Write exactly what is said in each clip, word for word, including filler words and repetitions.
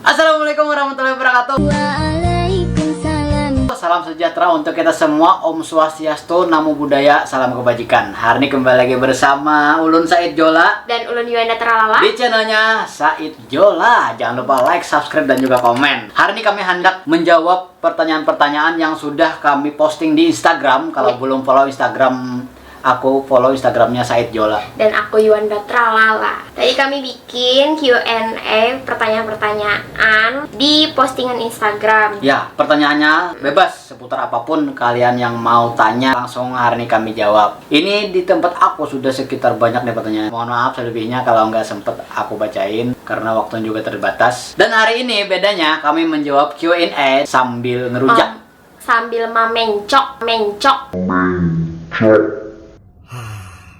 Assalamualaikum warahmatullahi wabarakatuh. Waalaikumsalam. Salam sejahtera untuk kita semua. Om Swastiastu, Namo Buddhaya, salam kebajikan. Hari ini kembali lagi bersama ulun Said Jola Dan ulun Yuanda Tralala. di channelnya Said Jola. Jangan lupa like, subscribe, dan juga komen. Hari ini kami hendak menjawab pertanyaan-pertanyaan yang sudah kami posting di Instagram. Kalau Ya. belum follow Instagram aku, follow Instagramnya Said Jola. Dan aku Yuanda Tralala. Tadi kami bikin Q and A, pertanyaan-pertanyaan di postingan Instagram. Ya, pertanyaannya bebas seputar apapun kalian yang mau tanya, langsung hari ini kami jawab. Ini di tempat aku sudah sekitar banyak nih pertanyaan. Mohon maaf selebihnya kalau nggak sempet aku bacain karena waktu juga terbatas. Dan hari ini bedanya kami menjawab Q and A sambil ngerujak. Sambil mamencok, mencok.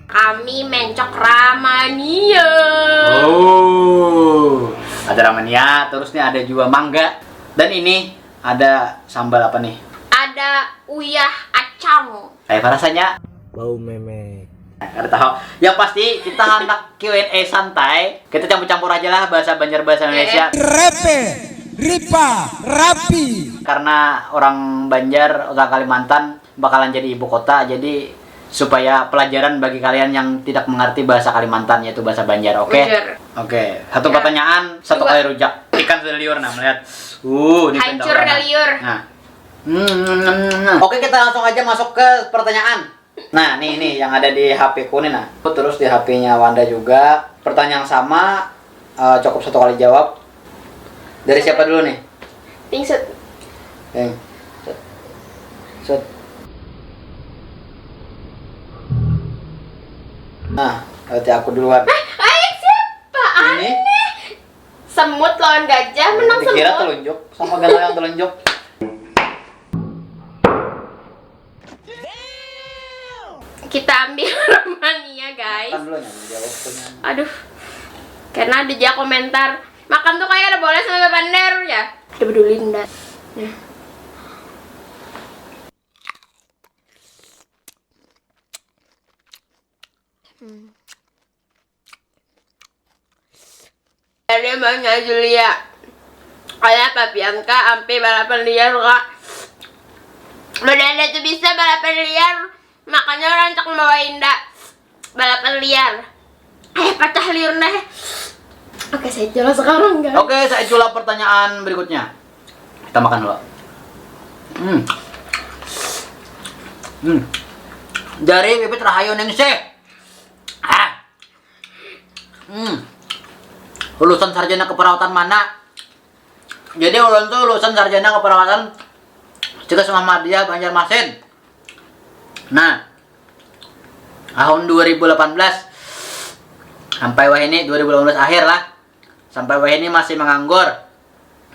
Kami mencok ramania. Oh, ada ramania, terus nih ada juga mangga. Dan ini ada sambal apa nih? Ada uyah acang. Kayak apa rasanya? Bau memek. Ada tahu. Yang pasti kita anak Q and A santai. Kita campur-campur aja lah bahasa Banjar, bahasa Indonesia. Repe, ripa, rapi. Karena orang Banjar, orang Kalimantan bakalan jadi ibu kota, jadi supaya pelajaran bagi kalian yang tidak mengerti bahasa Kalimantan, yaitu bahasa Banjar, oke? Banjar. Oke, satu Ya. Pertanyaan, satu Dua. Kali rujak. Ikan sudah liur, nah, melihat. Uh, ini Hancur pentol dah banget. Liur. Nah. Hmm. Oke, kita langsung aja masuk ke pertanyaan. Nah, nih, nih yang ada di H P ku nih, nah. Terus di H P-nya Wanda juga. Pertanyaan yang sama, eh, cukup satu kali jawab. Dari siapa dulu nih? Pingsut. Nih. Set. Set. Nah, berarti aku duluan. Ayo siapa? Ini Semut lawan gajah menang dikira semut. Telunjuk sama gajah yang telunjuk. Kita ambil ramania, guys. Kan dulu yang jawab pertanyaan. Aduh. Karena ada aja komentar. Makan tuh kayak ada boleh sama bandar ya. Ada peduli ndak? Nah. Hmm. Dari Manya Julia. Kayak apa Bianca ampe balapan liar kak? Badan itu bisa balapan liar, makanya rancak membawa Inda balapan liar. Eh, pacah liur dah. Oke, saya jelas sekarang guys. Oke, saya jual pertanyaan berikutnya. Kita makan dulu. Hmm. Hmm. Dari Bibit Rahayu Ningsih. Ah. Hmm. Lulusan sarjana keperawatan mana? Jadi ulun tuh lulusan sarjana keperawatan Sekolah Muhammadiyah Banjarmasin. Nah, tahun dua ribu delapan belas sampai wah ini dua ribu delapan belas akhir lah. Sampai wah ini masih menganggur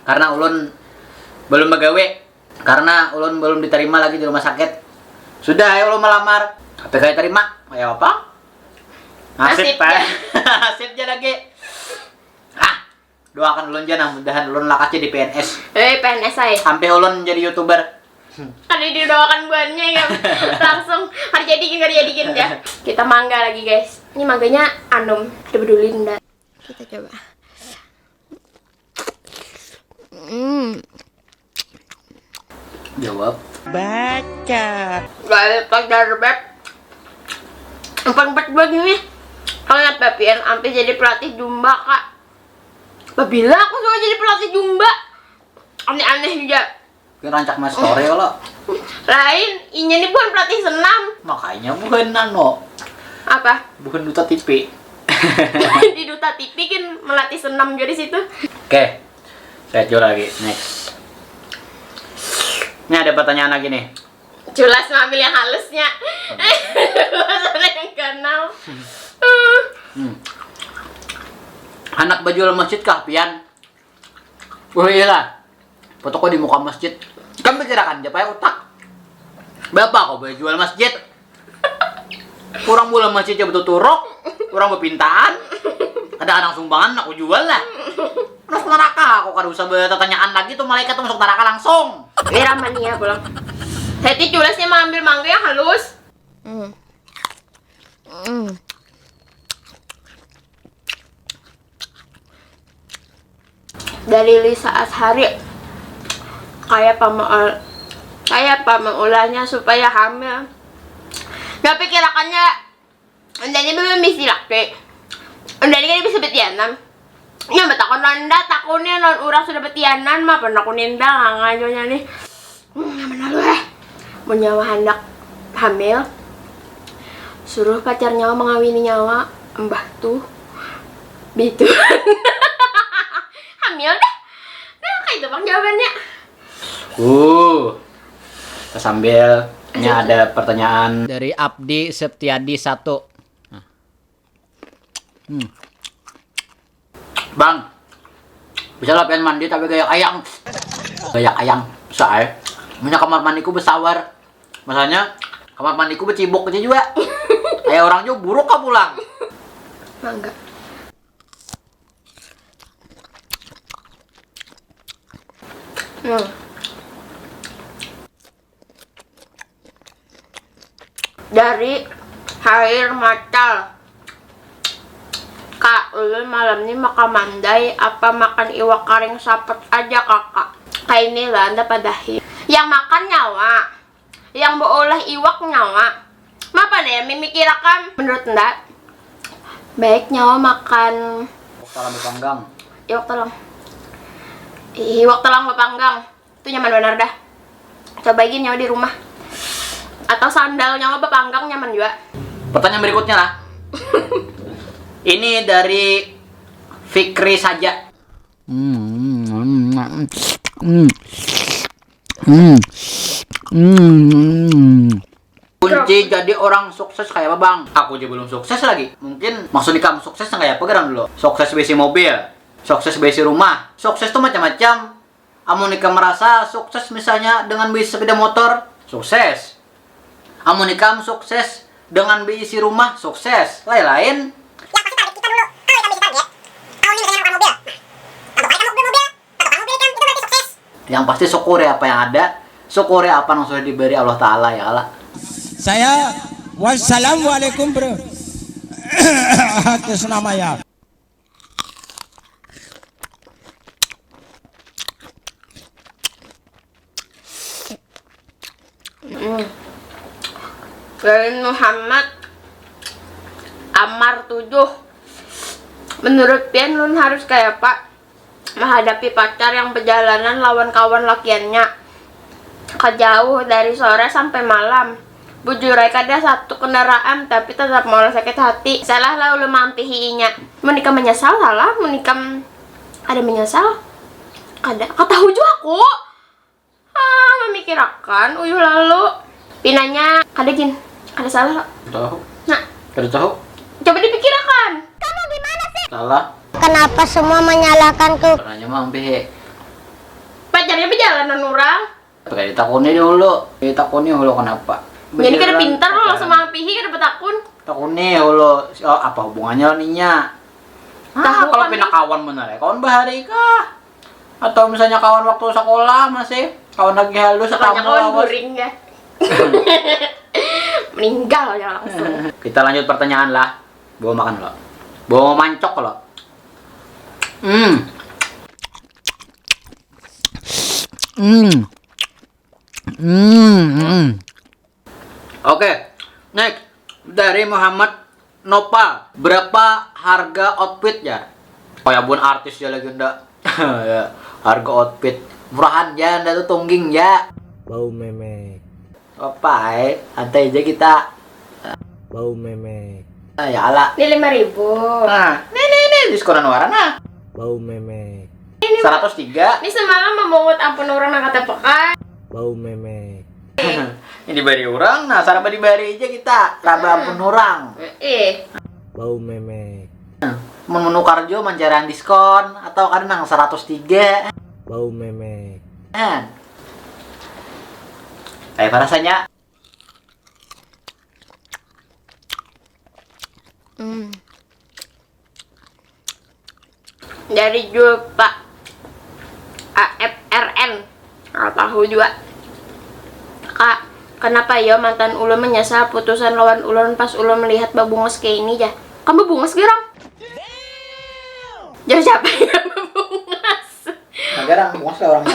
karena ulun belum begawe, karena ulun belum diterima lagi di rumah sakit. Sudah ayo ulun melamar, tapi kayak terima, kayak apa? Nasib, Nasib, Pak. ya. Nasib aja lagi. Ah, doakan ulun aja nah, mudahan ulun lakas jadi P N S. Eh, P N S aja. Sampai ulun jadi YouTuber. Kada didoakan buhannya ya. Langsung harus jadikan, harus jadikan ya. Kita mangga lagi guys. Ini mangganya anum. Ada peduli ndak? Kita coba. Hmm. Jawab. Baca. Balik pacar beb. Empat empat dua gini. Kalau nggak Pepian sampai jadi pelatih jumba kak. Babila aku suka jadi pelatih jumba. Aneh-aneh juga. Ini rancak main story lo. Lain, inya nih bukan pelatih senam. Makanya bukan nano. Apa? Bukan Duta T V. Di Duta T V kan melatih senam juga di situ. Oke. Saya jual lagi. Next. Ini ada pertanyaan lagi nih. Jelas ngambil yang halusnya. Jelas ada yang ganal. Hmm. Anak bajual masjid kah pian? Oh iya lah. Foto kau di muka masjid. Kan pikirakan aja pakai utak. Bapak kau boleh jual masjid. Orang bola masjidnya betul turok, orang berpintaan. Ada orang sumbangan aku jual lah. Masuk neraka, aku kada usah bertanyaan lagi tuh malaikat tuh masuk neraka langsung. Ini ramania pulang. Heti culasnya mengambil mangga yang halus. Hmm. Hmm. Dari Lisa Ashari, kayak apa meul kayak apa meulahnya supaya hamil. Nah, pikirakannya unda ini belum bisi laki. Unda ini kan bisa betianan. Nya batakun anda, takuni non urang sudah betianan mah pernah kuninda nganganyonya nih. Hmm, mana lu eh? Mun nyawa handak hamil, suruh pacar nyawa mengawini nyawa, mbah tuh bitu. Hamil deh. Nah, kayak itu bang jawabannya. Uh, sambil nya ada pertanyaan dari Abdi Septiadi satu. Hmm. Bang, bisa lah pengen mandi tapi gaya ayang. Gaya ayang, bisa eh. Punya kamar mandiku besawar. Masalahnya kamar mandiku becibok aja juga. Kayak orang juga buruk kah pulang. Mangga. Hmm. Dari Hair Matal. Kak, ulun malam ni makan mandai apa makan iwak karing sapet aja kakak? Kaini lah anda padahi. Yang makan nyawa, yang beolah iwak nyawa. Mapa nih yang mimikirakan? Menurut anda? Baik nyawa makan Salam bepanggang. Iwak talang. Iwak talang bepanggang. Itu nyaman benar dah. Coba gin nyawa di rumah. Atau sandal nyawa bepanggang nyaman juga. Pertanyaan berikutnya lah. Ini dari Fikri saja. Hmm. Hmm. Hmm. Hmm. Kunci jadi orang sukses kayak apa bang? Aku aja belum sukses lagi. Mungkin maksud kamu sukses yang kayak apa gerang dulu? Sukses besi mobil, sukses besi rumah. Sukses tuh macam-macam. Amun ikam merasa sukses misalnya dengan beli sepeda motor, sukses. Amun ikam sukses dengan beisi rumah, sukses. Lain-lain. Yang pasti target kita dulu. Kalau ikam bisi target, amun ini misalnya nukar mobil. Nah, tentu baik kamu mobil-mobil. Nah, tukar mobil ikam, itu berarti sukses. Yang pasti syukuri apa yang ada, syukuri apa yang sudah diberi Allah Ta'ala ya Allah. Saya wassalamualaikum bro. Atas nama ya. Hmm. Dari Muhammad Amar tujuh. Menurut pian lun harus kaya apa menghadapi pacar yang bejalanan lawan kawan lakiannya ka jauh dari sore sampai malam? Bujur ai kada satu kendaraan tapi tetap maulah sakit hati. Salah lah ulun maampihi inya. Mun ikam menyesal salah, mun ikam kada menyesal kada. Katahu jua aku. Ah, memikirakan uyuh lalu. Pinanya kada gin, kada salah. Tahu. Nah. Kada tahu. Coba dipikirakan. Salah. Kenapa semua menyalahkanku? Pernahnya mah ampihi. Pacarnya bejalanan urang. Pakai ditakuni dulu. Ditakuni dulu kenapa. Jadi kada pintar lo langsung maampihi kada betakun. Takuni dulu. Oh, apa hubungannya lawan inya? Ah, kalau pina kawan benar ya. Kawan bahari kah? Atau misalnya kawan waktu sekolah masih kawan lagi halus Banyak kawan guring ya. Meninggal ya langsung. Kita lanjut pertanyaan lah. Bawa makan lo. Bawa mancok lo. Hmm. Hmm. Hmm. Hmm. Oke, next dari Muhammad Nopal. Berapa harga outfit ya? Kayak bun artis ya lagi ndak. Ya, harga outfit murahan ya ndak tuh tungging ya. Bau memek. Apa eh? Santai aja kita. Bau memek. Nah, ya ala. Ini lima ribu. Nah, nih nih nih diskonan warna. Bau memek. Seratus tiga. Ini semalam memungut ampun orang nang kata pekan. Bau memek. Ini bari orang, nah saraba dibari aja kita. Raba ampun orang. Eh, Bau memek. Mun menukar jo mancaran diskon atau kada nang seratus tiga. Bau memek. Nah. Kayak apa rasanya? Hmm. Dari Julpa A F R N. Nggak tahu juga. Kak, kenapa ya mantan ulun menyesal putusan lawan ulun pas ulun melihat babungas kayak ini ya? Kamu babungas gerang? Jadi siapa yang babungas? Jarang bungas lah orangnya.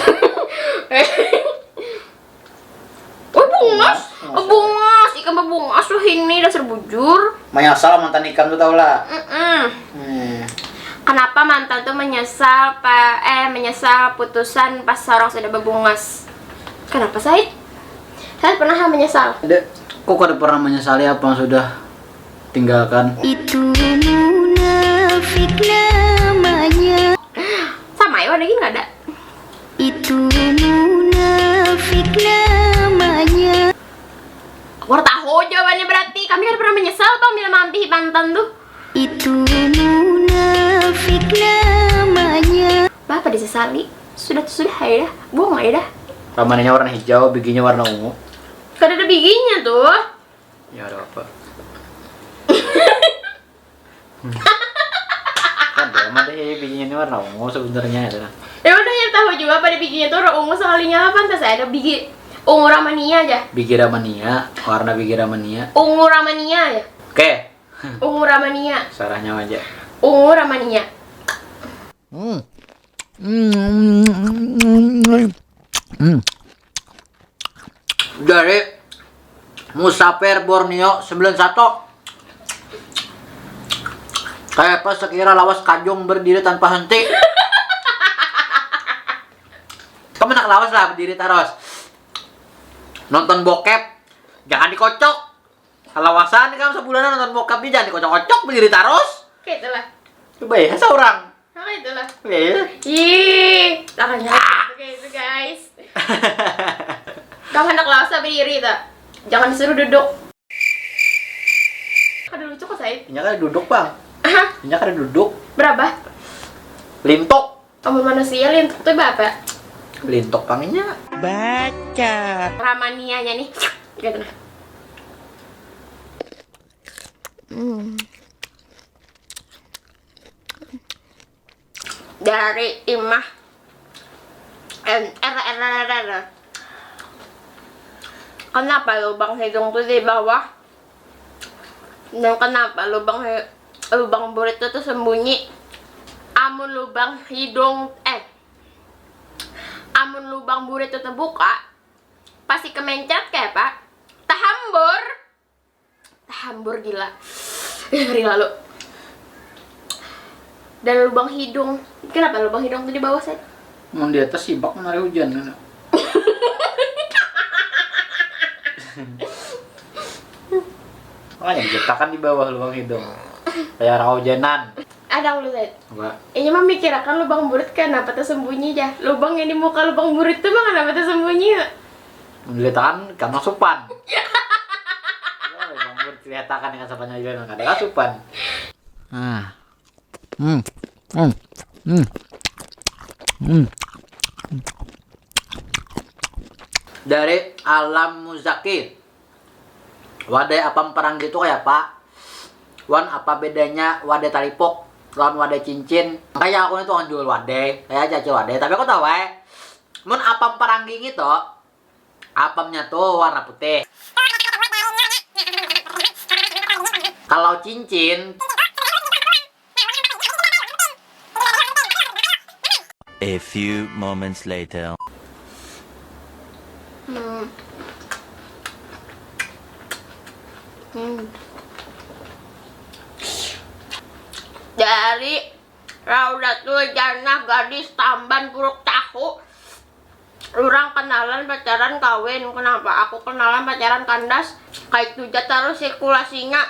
Oh bungas, oh bungas, ikam babungas wahini dasar bujur. Menyesal mantan ikam tu tahu lah. Mm-mm. Hmm. Kenapa mantan tuh menyesal pa eh menyesal putusan pas seorang sudah babungas? Kenapa Said? Said pernah menyesal? Ada, kok kada pernah menyesali apa yang sudah tinggalkan? Itu munafik namanya. Sama ya, wadah gini kada. Itu munafik namanya. Aku tahu jawabannya berarti. Kami kada pernah menyesal bang bila maampihi mantan tuh. Itu munafik namanya. Bah, apa disesali? Sudah tuh sudah aja dah. Buang aja dah. Ramannya warna hijau, biginya warna ungu. Kada ada biginya tuh. Ya ada apa? Ada mah deh bijinya ini warna ungu sebenarnya itu nah. Ya udah ya tahu juga pada bijinya tuh warna ungu sekalinya lah pantas ada biji ungu ramania aja. Biji ramania, warna biji ramania. Ungu ramania aja. Oke. Ungu ramania. Sarahnya aja. Ungu ramania. Hmm. Hmm. Dari Musaper Borneo sembilan satu. Kayak apa sekira lawas kajung berdiri tanpa henti. Kamu nak lawas lah berdiri terus. Nonton bokep jangan dikocok. Kalawasan nih kamu sebulan nonton bokep nih jangan dikocok-kocok berdiri terus. Kayak itulah. Coba ya seorang. Nah, itulah. Iya. Ih, tangannya kayak itu guys. Kamu hendak lawas tapi diri tak? Jangan disuruh duduk. Kada lucu kok Said. Inya kada duduk bang. Hah? Inya kada duduk. Berapa? Lintuk. Kamu manusia lintuk tuh berapa? Lintuk panginya. Baca. Ramanianya nih. Gitu nah. Hmm. Dari imah. Em, er, er, er, er, er. Kenapa lubang hidung tuh di bawah? Dan kenapa lubang hi- lubang burit tuh tersembunyi? Amun lubang hidung eh amun lubang burit tuh terbuka, pasti kemencret kayak apa? Tahambur. Tahambur gila. Ngeri lalu. Dan lubang hidung. Kenapa lubang hidung tuh di bawah sih? Mun di atas sibak menari hujan kan. Makanya diciptakan di bawah lubang hidung. Kayak orang hujanan. Ada lu Zed. Apa? Ini memikirkan lubang burit kenapa tersembunyi ya. Lubang yang di muka lubang burit tuh mah kenapa tersembunyi ya? Menderitakan karena supan. Wah, Bang Bur ceritakan dengan sapanya juga nang kada kasupan. Ah. Hmm. Hmm. Hmm. Hmm. Dari Alam Muzaki. Wadai apam parang gitu kayak apa? Wan apa bedanya wadai talipuk lawan wadai cincin? Kayak aku nih tukang jual wadai, kayak aja aja wadai. Tapi aku tahu eh, mun apam paranggi gitu, Apamnya tuh warna putih. Kalau cincin. A few moments later. Hmm. Hmm. Dari Raudatul Jannah Gadis Tamban Puruk Tahu. Urang kenalan pacaran kawin, kenapa aku kenalan pacaran kandas, kaitu ja tarus sirkulasinya.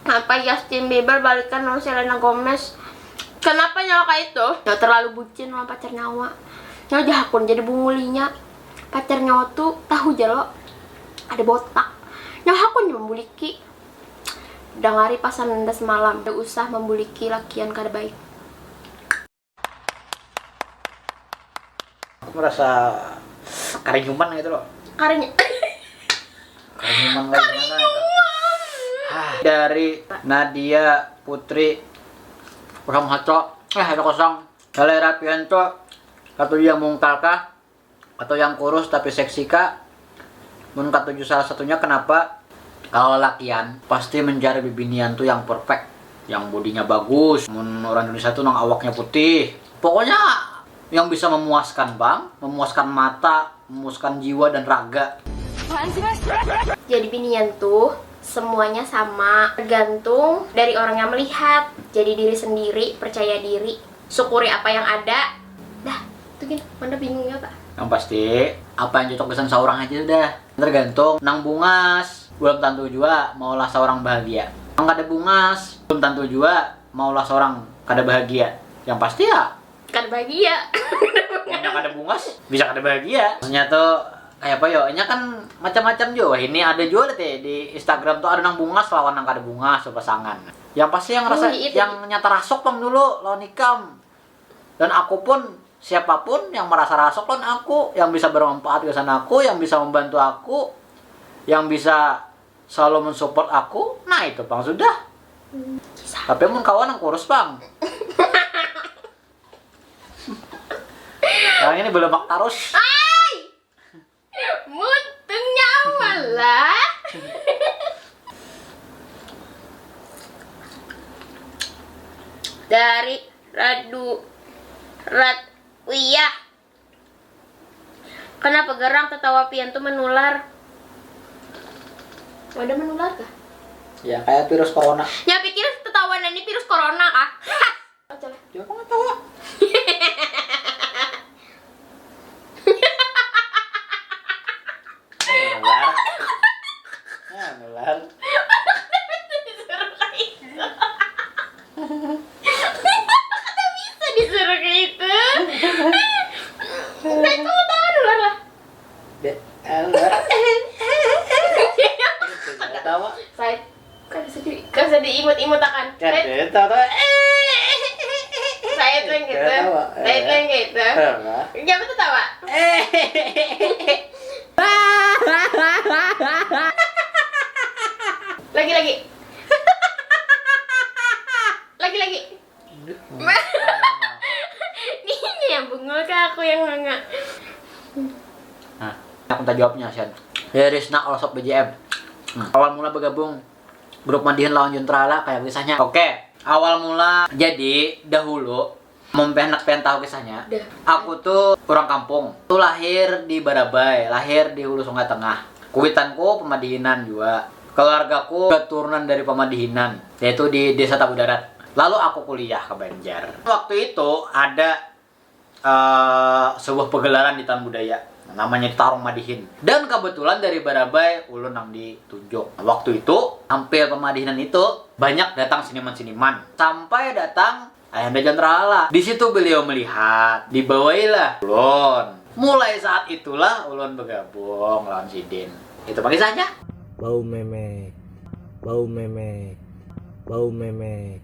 Sampai Justin Bieber balikan lawan Selena Gomez. Kenapa nyawa kaitu? Nyawa terlalu bucin lawan pacar nyawa. Nyawa jahakun jadi bungulinya. Pacar nyawa tu tahu ja lo ada botak. Nyawa hakun ja membuliki. Dangari pasan anda semalam. Kada usah membuliki lakian kada baik. Aku merasa karinyuman gitu loh. Karinya. Karinyuman kayak gimana? Hah, dari Nadia Putri kosong satu eh ada kosong Helera Pianto atau dia mungkal kah atau yang kurus tapi seksi kah? Mun katuju salah satunya kenapa? Kalau lalakian pasti mencari bibinian tuh yang perfect, yang bodinya bagus. Mun orang Indonesia tuh nang awaknya putih. Pokoknya Yang bisa memuaskan, Bang, memuaskan mata, memuaskan jiwa dan raga. Apaan sih, Mas? Jadi binian tuh semuanya sama, tergantung dari orang yang melihat. Jadi diri sendiri, percaya diri, syukuri apa yang ada. Dah, itu gini, Wanda bingungnya apa? Yang pasti, apa yang cocok gasan seorang aja udah. Tergantung, nang bungas belum tentu juga maulah seorang bahagia. Nang kada bungas belum tentu juga maulah seorang kada bahagia. Yang pasti ya Kada bahagia. Pokoknya kada bungas bisa kada bahagia. Maksudnya tuh kayak apa yo? Nya kan macam-macam juga. Ini ada juga teh di Instagram tuh ada nang bungas lawan nang kada bungas pasangan. Yang pasti yang rasa Wih, itu. Yang nyata rasuk pang dulu lawan ikam. Dan aku pun siapapun yang merasa rasuk lawan aku, yang bisa bermanfaat gasan aku, yang bisa membantu aku, yang bisa selalu mensupport aku, nah itu pang sudah. Tapi mun kawan yang kurus pang. Yang ini belemak terus. Mutung nyawa lah. Dari Radu Rat Wiyah. Kenapa gerang tetawa pian tuh menular? Ada menular kah? Ya kayak virus corona. Ya pikir tetawa ini virus corona kah? Aja lah. Dia apa nggak tahu? Nular. Ah, nular. Disuruh kayak itu. Kenapa bisa disuruh kayak itu? Nah, itu tahu nular lah. Dek, ah, nular. Tawa. Saya kan sedih, kan sedih imut-imut akan. Kan tawa. Saya tuh yang gitu. Tawa. Saya tuh yang gitu. Tawa. Siapa tuh tawa? Lagi lagi. Lagi lagi. Ini yang bungul kah aku yang nganga? Nah, aku minta jawabnya, Sian. Ya, Risna, all shop B J M. Hmm. Awal mula bergabung grup Madihin lawan Juntrala kayak kisahnya. Oke, awal mula jadi dahulu mun pian handak pian tahu kisahnya. Dah. Aku tuh orang kampung. Tuh lahir di Barabai, lahir di Hulu Sungai Tengah. Kuitanku pamadihinan juga. Keluargaku keturunan dari pamadihinan, yaitu di Desa Tabu Darat. Lalu aku kuliah ke Banjar. Waktu itu ada eh, sebuah pegelaran di Taman Budaya. Namanya itu Tarung Madihin. Dan kebetulan dari Barabai ulun nang ditunjuk. Waktu itu hampir pamadihinan itu banyak datang seniman-seniman. Sampai datang Ayahanda Jandrala. Di situ beliau melihat, dibawailah ulun. Mulai saat itulah ulun bergabung lawan sidin. Itu pakisahnya. Bau memek, bau memek, bau memek.